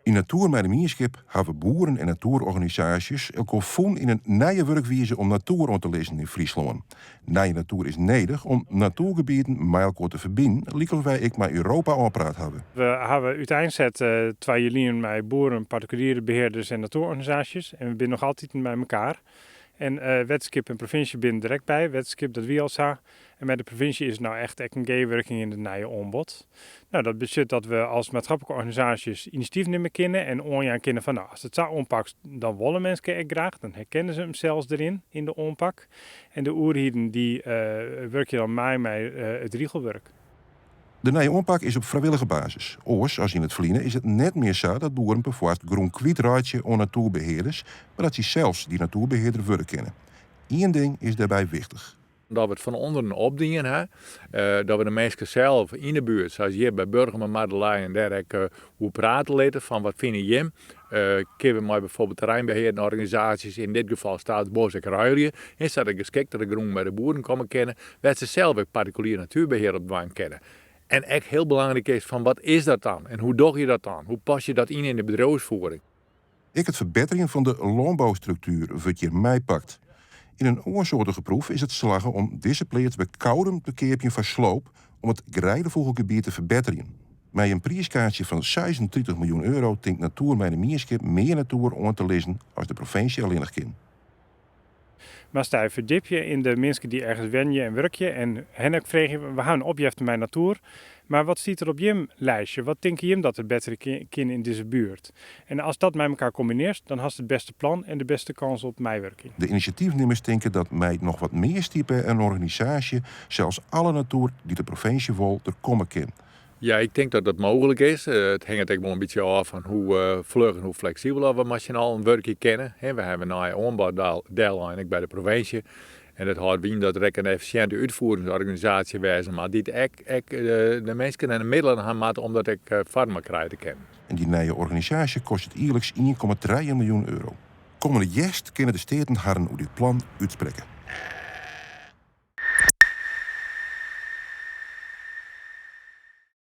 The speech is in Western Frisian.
Yn Natoer mei de Mienskip hawwe boeren en natoerorganisaasjes elkoar fûn yn in nije wurkwize om natoer oan te lizzen yn Fryslân. Nije natoer is nedich om natoergebieten mei elkoar te ferbinen, lykas wy ek mei Europa ôfpraat hawwe. We hawwe úteinset twa jier lyn mei boeren, partikuliere behearders en natoerorganisaasjes en we binne noch altiten mei mekaar. En wetterskip en provinsje binne der ek by. Wetterskip, dat wie al sa. En mei de provinsje is it no echt ek in gearwurking yn it nije oanbod. No, dat betsjut dat we as maatskiplike organisaasjes inisjatyf nimme kinne en oanjaan kinne fan no, ast it sa oanpakst, dan wolle minsken ek graach, dan herkenne se himsels deryn, yn de oanpak. En de oerheden dy wurkje dan mei mei it rigelwurk. De nije oanpak is op frijwillige basis. Oars as yn it ferline is it net mear sa dat boeren perfoarst grûn kwytreitsje oan natoerbehearders, mar dat sy sels dy natoerbehearder wurde kinne. Ien ding is dêrby wichtich. Dat we it fan ûnderen opdien ha. Dat we de minsken sels yn de buert, sa as hjir by Burgumermar de Leien, dêr ek oer prate litte fan wat fine jim. Kinne we mei bijvoorbeeld terreinbehearende organisaasjes, yn dit gefal Staatsbos, ek ruilje, sadat de geskiktere grûn by de boeren komme kinne, wêr't se sels ek partikulier natuerbehear op dwaan kinne. En ek hiel belangryk is fan wat is dat dan en hoe dogge je dat dan? Hoe pas je dat yn yn de bedriuwsfoering? Ek it ferbetterjen fan de lânboustruktuer wurdt hjir meipakt. Yn in oarsoartige proef is it slagge om dizze pleats by Koudum te keapjen foar sloop om it greidefûgelgebiet te ferbetterjen. Mei in priiskaartsje fan 36 miljoen euro tinkt Natoer mei de Mienskip mear natoer oan te lizzen as de provinsje allinnich kin. Moatst dy ferdjipje yn de minsken dy't ergens wenje en wurkje en hen ek freegje, we ha in opjefte mei natoer, mar wat stiet der op jim lijstje? Wat tinke jim dat der better kin yn dizze buert? En ast dat mei mekaar kombinearst, dan hast it bêste plan en de bêste kâns op meiwurking. De inisjatyfnimmers tinke dat mei noch wat mear stipe en organisaasje sels alle natoer dy't de provinsje wol der komme kin. Ja, ik tink dat dat mooglik is. It hinget ek wol in bytsje ôf fan hoe fluch en hoe fleksibel oft we mei syn allen wurkje kinne. We hawwe in nije oanbod dellein ek by de provinsje. En dat hâldt yn dat der ek in effisjinte útfieringsorganisaasje wêze moat dy't ek ek de minsken en de middelen ha moat om dat ek foar elkoar krije te kinnen. En dy nije organisaasje kostet jierliks 1,3 miljoen euro. Kommende hjerst kinne de steaten harren oer dit plan útsprekke.